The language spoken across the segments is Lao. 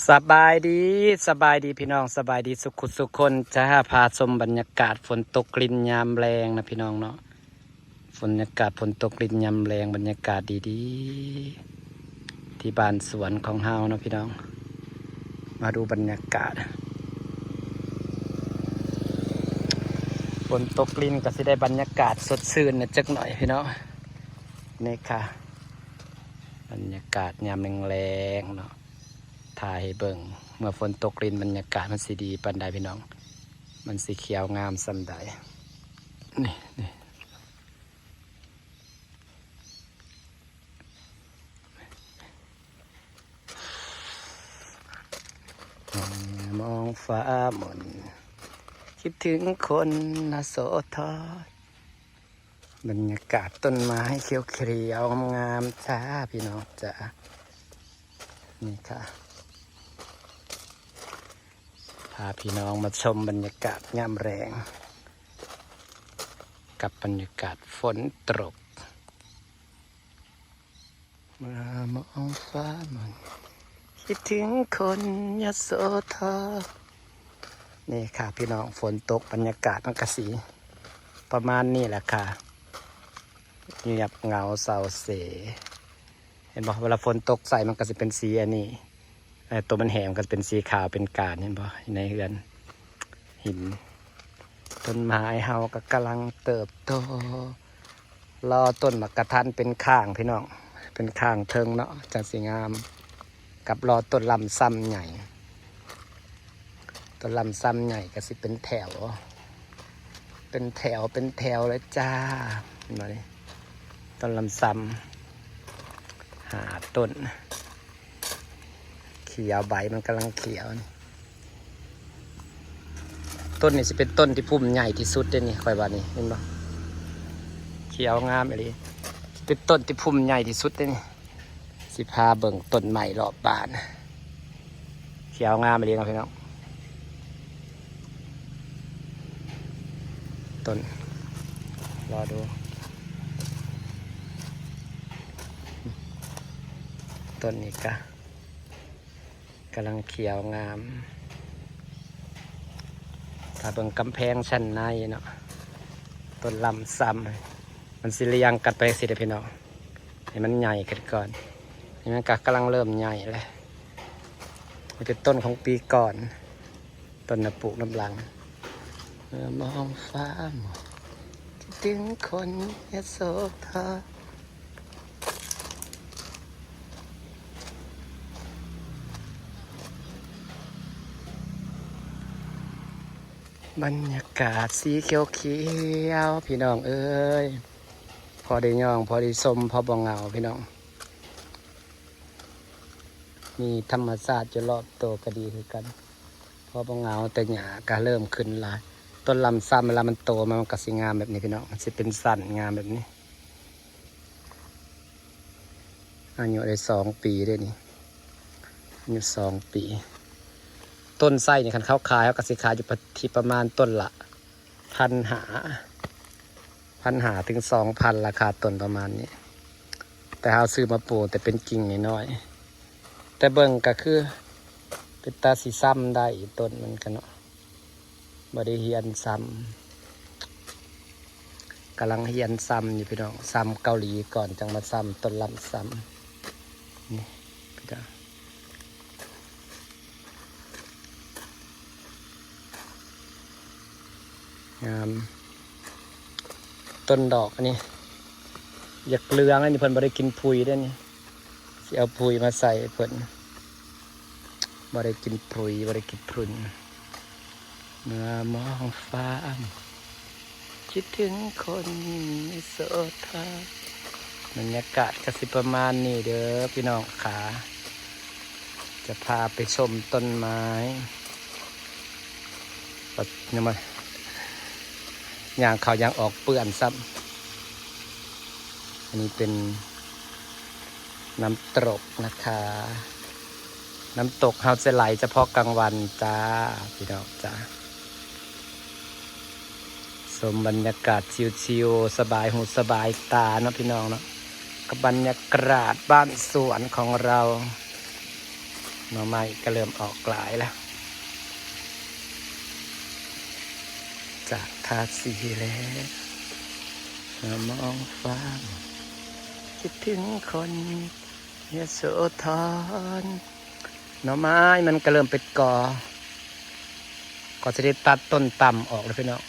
ສະບາຍດີ ສະບາຍດີພີ່ນ້ອງ ສະບາຍດີສຸຂູສຸຄົນຈ້າ. ພາຊົມບັນຍາກາດຝົນຕົກລິນຍາມແລງນະພີ່ນ້ອງເນາະ. ບັນຍາກາດຝົນຕົກລິນຍາມແລງ ບັນຍາກາດດີໆ ທີ່ບ້ານສວນຂອງເຮົາເນາະພີ່ນ້ອງ. ມາດູບັນຍາກາດ ຝົນຕົກລິນກໍຊິໄດ້ບັນຍາກາດສົດຊື່ນນະຈັກໜ້ອຍພີ່ນ້ອງ. ນີ້ຄ່ະ ບັນຍາກາດຍາມແລງໆເນາະ. ຖ່າຍໃຫ້ເບິ່ງ ເມື່ອຝົນຕົກລິນ ບັນຍາກາດມັນຊິດີປານໃດພີ່ນ້ອງ, ມັນຊິຂຽວງາມສ່ຳໃດ. ນີ້ ນີ້ ມອງຟ້າໝົນ ຄິດເຖິງຄົນນະໂສທອນ. ບັນຍາກາດຕົ້ນໄມ້ຂຽວໆງາມໆຈ້າ ພີ່ນ້ອງຈ້າ. ນີ້ຄ່ະ ພາພີ່ນ້ອງມາຊົມບັນຍາກາດຍາມແລງ ກັບບັນຍາກາດຝົນຕົກ. ມາມອງຟ້າໝົນ ຄິດເຖິງຄົນຍະໂສທອນ. ນີ້ຄ່ະພີ່ນ້ອງ ຝົນຕົກ ບັນຍາກາດມັນກະຊິປະມານນີ້ແຫຼະຄ່ະ ງຽບເຫງົາເສົ້າເສ. ເຫັນບໍ່? ເວລາຝົນຕົກໃສ່ມັນກະຊິເປັນສີອັນນີ້ ເອີ່ ຕົວມັນແຫ້ງມັນກະຊິເປັນສີຂາວເປັນການ ເຫັນບໍ່? ໃນເຮືອນຫີນ ຕົ້ນໄມ້ເຮົາກໍກຳລັງເຕີບໂຕ. ລໍຕົ້ນໝາກກະທັນເປັນຂ້າງພີ່ນ້ອງ ເປັນຂ້າງເທິງເນາະ ຈັ່ງຊິງາມ ກັບລໍຕົ້ນລຳຊຳໃຫຍ່. ຕົ້ນລຳຊຳໃຫຍ່ກໍຊິເປັນແຖວ ເປັນແຖວ ເປັນແຖວເລີຍຈ້າ. ເຫັນບໍ່ນີ້? ຕົ້ນລຳຊຳຫ້າຕົ້ນ ຂຽວ ໃບມັນກຳລັງຂຽວ. ຕົ້ນນີ້ຊິເປັນຕົ້ນທີ່ພຸ່ມໃຫຍ່ທີ່ສຸດເດ້ນີ້ ຂ້ອຍວ່ານີ້ ເຫັນບໍ່? ຂຽວງາມອີ່ຫຼີ. ຊິເປັນຕົ້ນທີ່ພຸ່ມໃຫຍ່ທີ່ສຸດເດ້ນີ້. ຊິພາເບິ່ງຕົ້ນໄມ້ລອບບ້ານ ຂຽວງາມອີ່ຫຼີເນາະພີ່ນ້ອງ. ຕົ້ນ ລໍດູ ຕົ້ນນີ້ກະ ກຳລັງຂຽວງາມ. ຖ້າເບິ່ງກຳແພງຊັ້ນໃນເນາະ ຕົ້ນລຳຊຳ ມັນຊິລຽງກັນໄປຈັ່ງຊີ້ເດ້ພີ່ນ້ອງ ໃຫ້ມັນໃຫຍ່ຂຶ້ນກ່ອນ. ນີ້ມັນກໍກຳລັງເລີ່ມໃຫຍ່ແລ້ວ. ນີ້ເປັນຕົ້ນຂອງປີກ່ອນ ຕົ້ນນະປູກນຳຫຼັງ. ເມື່ອມອງຟ້າໝົນ ຄິດເຖິງຄົນຍະໂສທອນ. ບັນຍາກາດສີຂຽວໆ ພີ່ນ້ອງເອີຍ ພໍໄດ້ຍ່ອງ ພໍໄດ້ຊົມ ພໍບໍ່ເຫງົາ ພີ່ນ້ອງ. ມີທຳມະຊາດຢູ່ລອບໂຕກໍດີຄືກັນ ພໍບໍ່ເຫງົາ. ແຕ່ຫຍ້າກໍເລີ່ມຂຶ້ນຫຼາຍ. ຕົ້ນລຳຊຳເວລາມັນໂຕມາ ມັນກໍຊິງາມແບບນີ້ພີ່ນ້ອງ ມັນຊິເປັນສັນງາມແບບນີ້. ອາຍຸໄດ້ສອງປີເດ້ນີ້ ອາຍຸສອງປີ. ຕົ້ນໄຊນີ້ ຄັນເຂົາຂາຍ ເຂົາກໍຊິຂາຍຢູ່ທີ່ປະມານຕົ້ນລະພັນຫ້າ ພັນຫ້າເຖິງສອງພັນ ລາຄາຕົ້ນປະມານນີ້. ແຕ່ເຮົາຊື້ມາປູກແຕ່ເປັນກິ່ງນ້ອຍໆ ແຕ່ເບິ່ງກໍຄືເປັນຕາຊິຊຳໄດ້ ຕົ້ນມັນກໍເນາະ. ບໍ່ໄດ້ຮຽນຊຳ ກຳລັງຮຽນຊຳຢູ່ພີ່ນ້ອງ ຊຳເກົາຫຼີກ່ອນ ຈັ່ງມາຊຳຕົ້ນລຳຊຳ. ນີ້ພີ່ນ້ອງ ງາມ. ຕົ້ນດອກອັນນີ້ຢາກເຫຼືອງ ອັນນີ້ເພິ່ນບໍ່ໄດ້ກິນປຸ໋ຍເດ້ນີ້ ຊິເອົາປຸ໋ຍມາໃສ່ເພິ່ນ ບໍ່ໄດ້ກິນປຸ໋ຍ ບໍ່ໄດ້ກິນຝຸ່ນ. ເມື່ອມອງຟ້າຄິດເຖິງຄົນໂສທາ. ບັນຍາກາດກໍຊິປະມານນີ້ເດີພີ່ນ້ອງຂາ ຈະພາໄປຊົມຕົ້ນໄມ້. ຍັງມາ ຍ່າງເຂົ້າຍ່າງອອກເປື້ອນຊ້ຳ. ອັນນີ້ເປັນນ້ຳຕົກນະຄະ ນ້ຳຕົກເຮົາຈະໄຫຼສະເພາະກາງວັນຈ້າ ພີ່ນ້ອງຈ້າ. ຊົມບັນຍາກາດຊິວໆ ສະບາຍຫູສະບາຍຕາເນາະ ພີ່ນ້ອງເນາະ ກັບບັນຍາກາດບ້ານສວນຂອງເຮົາ. ໜໍ່ໄມ້ກໍເລີ່ມອອກຫຼາຍແລ້ວ ຈາກທາສີແລ້ວ ມາມອງຟາມ ຄິດເຖິງຄົນຍະໂສທອນ. ໜໍ່ໄມ້ມັນກໍເລີ່ມເປັນກໍ ກໍຊິໄດ້ຕັດຕົ້ນຕ່ຳອອກແລ້ວພີ່ນ້ອງ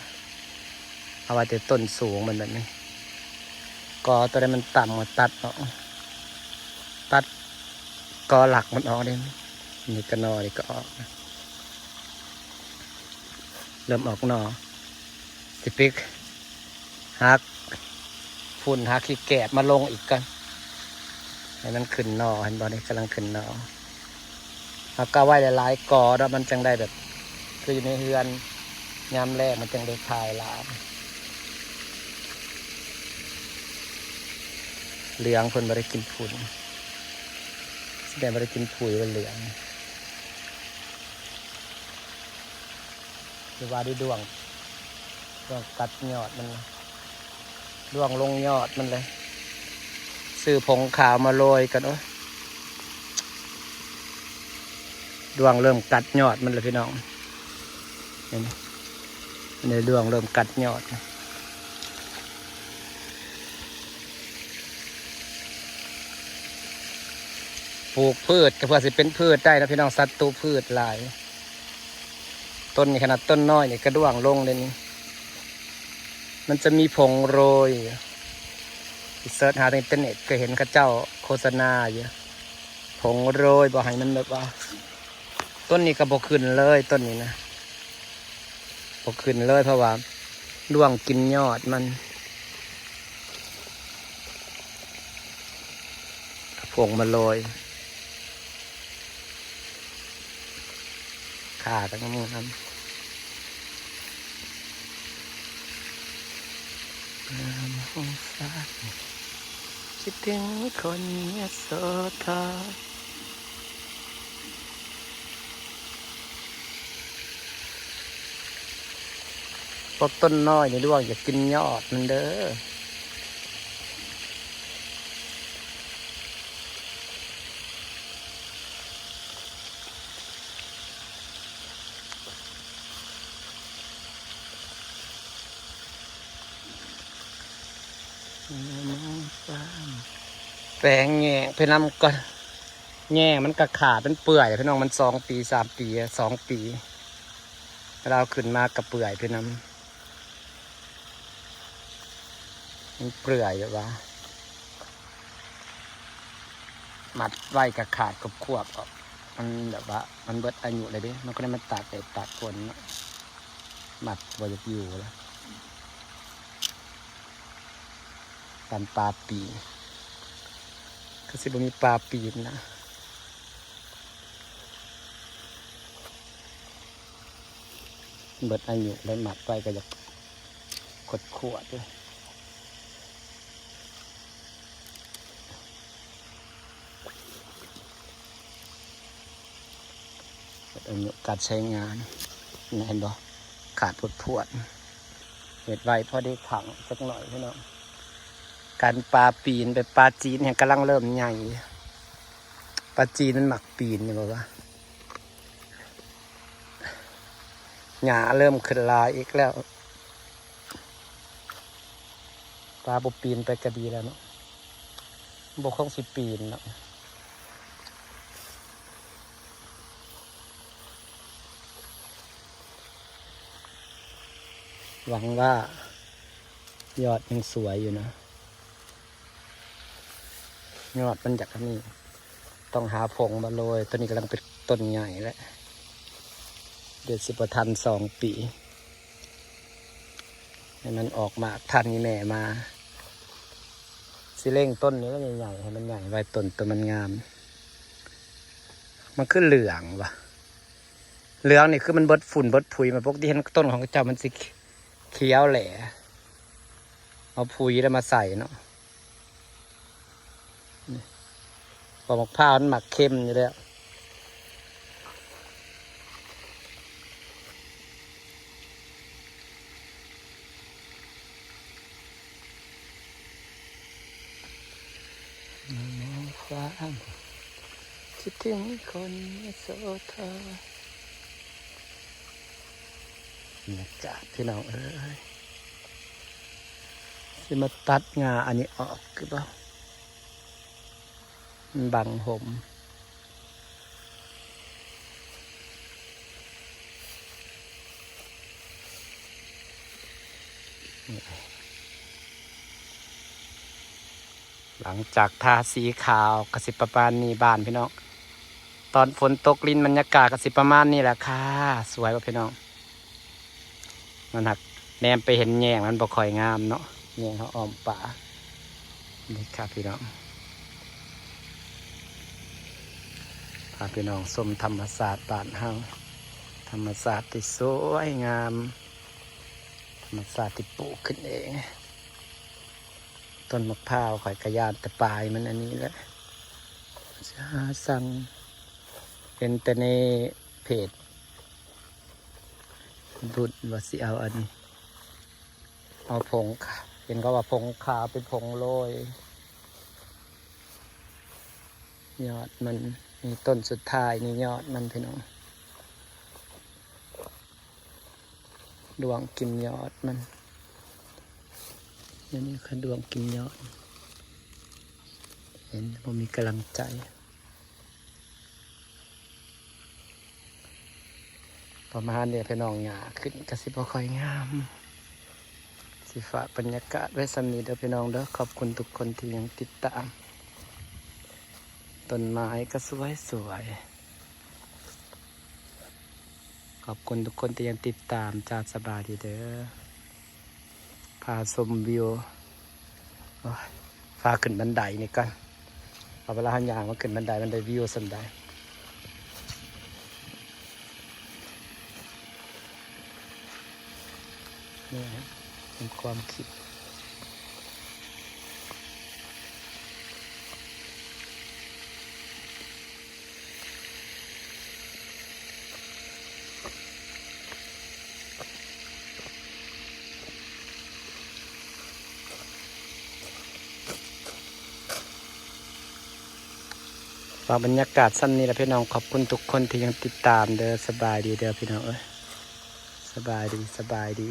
ເອົາໄວ້ແຕ່ຕົ້ນສູງມັນແບບນີ້ ກໍຕົວໃດມັນຕ່ຳກໍຕັດອອກ ຕັດກໍຫຼັກມັນອອກເດ້. ນີ້ກໍໜໍ່ນີ້ກໍອອກ ເລີ່ມອອກໜໍ່ ຊິໄປຫາຝຸ່ນຫາຂີ້ແກບມາລົງອີກກ່ອນ ໃຫ້ມັນຂຶ້ນໜໍ່ ເຫັນບໍ່ ນີ້ກຳລັງຂຶ້ນໜໍ່. ເຮົາກໍເອົາໄວ້ຫຼາຍໆກໍເນາະ ມັນຈັ່ງໄດ້ແບບ ຄືຢູ່ໃນເຮືອນ ຍາມແລ້ງມັນຈັ່ງໄດ້ຂາຍຫຼາຍ. ເຫຼືອງ ເພິ່ນບໍ່ໄດ້ກິນຝຸ່ນ ຊິແມ່ນບໍ່ໄດ້ກິນຝຸ່ນ ມັນເຫຼືອງ. ຫຼືວ່າໄດ້ດ້ວງ ດ້ວງກັດຍອດມັນ ດ້ວງລົງຍອດມັນເລີຍ. ຊື້ຜົງຂາວມາໂລຍກ່ອນ. ໂອ້ຍ ດ້ວງເລີ່ມກັດຍອດມັນແລ້ວພີ່ນ້ອງ ເຫັນ ອັນນີ້ ດ້ວງເລີ່ມກັດຍອດ. ປູກພືດກໍເພື່ອຊິເປັນພືດໄດ້ນະພີ່ນ້ອງ ສັດຕູພືດຫຼາຍ. ຕົ້ນນີ້ ຂະໜາດຕົ້ນນ້ອຍນີ້ກະດ້ວງລົງເດ້ນີ້ ມັນຈະມີຜົງໂລຍ ເສີດຫາໃນອິນເຕີເນັດກໍເຫັນເຂົາເຈົ້າໂຄສະນາຢູ່ ຜົງໂລຍ ບໍ່ໃຫ້ມັນແບບວ່າ ຕົ້ນນີ້ກໍບໍ່ຂຶ້ນເລີຍ ຕົ້ນນີ້ນະ ບໍ່ຂຶ້ນເລີຍ ເພາະວ່າດ້ວງກິນຍອດມັນ ຜົງມາໂລຍ ຄ່າກໍງາມໆ ງາມຫົງສາ ຄິດເຖິງຄົນຍະໂສທອນ. ພວກຕົ້ນນ້ອຍນີ້ ດ້ວງຢາກກິນຍອດມັນເດີ້. ແປງແຍງໄປນຳກ່ອນ ແຍງມັນກະຂາດ ມັນເປື່ອຍແລ້ວພີ່ນ້ອງ ມັນສອງປີ ສາມປີ ສອງປີ ເວລາເອົາຂຶ້ນມາກະເປື່ອຍພີ່ນ້ອງ ມັນເປື່ອຍແບບວ່າ ມັດໄວ້ກະຂາດຄວບໆອອກ ມັນແບບວ່າ ມັນເບິດອາຍຸແລ້ວເດ້ ມັນກໍໄດ້ມາຕາກແດດຕາກຝົນເນາະ ມັດບໍ່ຢາກຢູ່ແລ້ວ. ການປາປີນ ຄືຊິບໍ່ມີປາປີນນະ ເບິດອາຍຸໄດ້ ມັດໄວ້ກໍຢາກຂວດໆຢູ່. ເບິດອາຍຸການໃຊ້ງານ ເຫັນບໍ່ ຂາດພວດໆ ເຮັດໄວ້ພໍໄດ້ຖັງຈັກໜ້ອຍພີ່ນ້ອງ. ການປາປີນໄປ ປາຈີນແຮ່ງກຳລັງເລີ່ມໃຫຍ່ ປາຈີນມັນມັກປີນນີ້ບໍ່ວະ. ຫຍ້າເລີ່ມຂຶ້ນຫຼາຍອີກແລ້ວ ປາບໍ່ປີນໄປກໍດີແລ້ວເນາະ ບໍ່ຄົງຊິປີນເນາະ. ຫວັງວ່າຍອດຍັງສວຍຢູ່ນະ ຍອດມັນຢາກອັນນີ້ ຕ້ອງຫາຜົງມາໂລຍ. ໂຕນີ້ກຳລັງເປັນຕົ້ນໃຫຍ່ແລ້ວ ດຽວຊິບໍ່ທັນສອງປີ ໃຫ້ມັນອອກໝາກທັນອີ່ແມ່ມາ. ຊິເລັ່ງຕົ້ນນີ້ໃຫຍ່ໆ ໃຫ້ມັນໃຫຍ່ໄວ້ ຕົ້ນໂຕມັນງາມ. ມັນຄືເຫຼືອງວະ ເຫຼືອງນີ້ຄືມັນເບິດຝຸ່ນເບິດຜຸຍມາ. ປົກກະຕິເຫັນຕົ້ນຂອງເຂົາເຈົ້າມັນຊິຂຽວແຫຼະ ເອົາຜຸຍແລ້ວມາໃສ່ເນາະ. ນີ້ ເພາະໝາກພ້າວມັນມັກເຄັມຢູ່ແລ້ວ. ມອງຟ້າ ຄິ ຄິດເຖິງຄົນຍະໂສທອນ. ບັນຍາກາດພີ່ນ້ອງເອີຍ ຊິມາຕັດຫຍ້າອັນນີ້ອອກຄືບໍ່ ມັນບັງຮົ່ມ. ຫຼັງຈາກທາສີຂາວກໍຊິປະມານນີ້ ບ້ານພີ່ນ້ອງ ຕອນຝົນຕົກລິນບັນຍາກາດກໍຊິປະມານນີ້ແຫຼະຄ່າ. ສວຍບໍ່ພີ່ນ້ອງ? ມັນຫາກແນມໄປເຫັນແຍງ ມັນບໍ່ຄ່ອຍງາມເນາະ ແຍງເຮົາອ້ອມປ່າ. ນີ້ຄ່າພີ່ນ້ອງ ພາພີ່ນ້ອງຊົມທຳມະຊາດບ້ານເຮົາ ທຳມະຊາດທີ່ສວຍງາມ ທຳມະຊາດທີ່ປູກຂຶ້ນເອງ. ຕົ້ນໝາກພ້າວຂ້ອຍກະຢ້ານແຕ່ປາຍມັນອັນນີ້ແຫຼະ ຊິຫາສັ່ງ ເຫັນແຕ່ໃນເພຈ ລຸ້ນວ່າຊິເອົາອັນນີ້ ເອົາຜົງຂາ ເຫັນເຂົາວ່າຜົງຂາວເປັນຜົງໂລຍຍອດມັນ. ນີ້ຕົ້ນສຸດທ້າຍນີ້ຍອດມັນພີ່ນ້ອງ ດວງກິນຍອດມັນ ດຽວນີ້ຂ້ອຍດວງກິນຍອດ ເຫັນບໍ່ມີກຳລັງໃຈ. ປະມານນີ້ພີ່ນ້ອງ ຫຍ້າຂຶ້ນກະຊິບໍ່ຄ່ອຍງາມ. ຊິຝາກບັນຍາກາດໄວ້ສ່ຳນີ້ເດີພີ່ນ້ອງເດີ ຂອບຄຸນທຸກຄົນທີ່ຍັງຕິດຕາມ ຕົ້ນໄມ້ກໍສວຍໆ. ຂອບຄຸນທຸກຄົນທີ່ຍັງຕິດຕາມ. ຈ້າ ສະບາຍດີເດີ ພາຊົມວິວ. ໂອ້ຍ ພາຂຶ້ນບັນໄດນີ້ກ່ອນ ເອົາເວລາເຮົາຍ່າງມາຂຶ້ນບັນໄດ ມັນໄດ້ວິວສ່ຳໃດ. ນີ້ແຫຼະ ເປັນຄວາມຄິດ. ຝາກບັນຍາກາດສ່ຳນີ້ລະພີ່ນ້ອງ ຂອບຄຸນທຸກຄົນທີ່ຍັງຕິດຕາມເດີ. ສະບາຍດີເດີພີ່ນ້ອງເອີຍ ສະບາຍດີ ສະບາຍດີ.